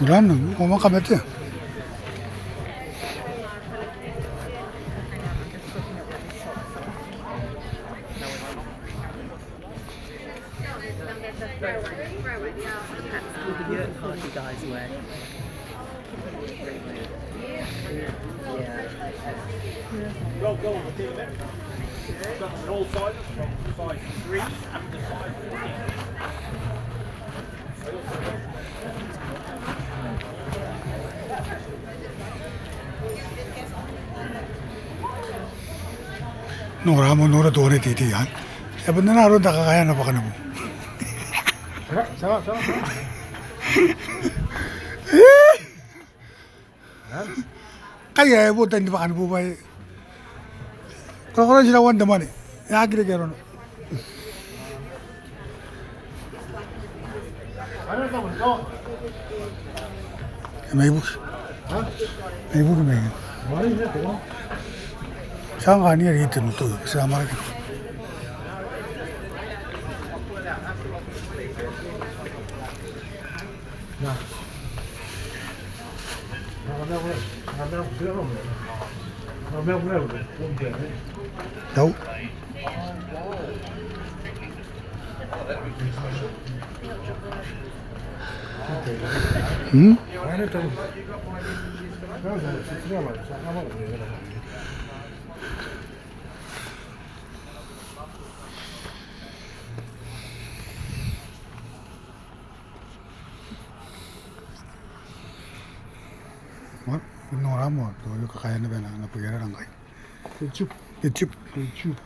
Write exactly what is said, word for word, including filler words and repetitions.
Uran, ko manga kamatea. Nora, moa nora teuana te tei anne. E bon nora aron te kakaea ana bwakanibu. Kai e bon tain te bwakanibu bwai. Korakoran tirawan te mwane. E aki reke arona. E mai buki. Mai buki mai. Ti a ngkana e reke te motoi, ti a maraki. Tau. Hmm? Moa, nora moa, tao e kakaea naba ana bwai arana ngkai. YouTube. YouTube. YouTube.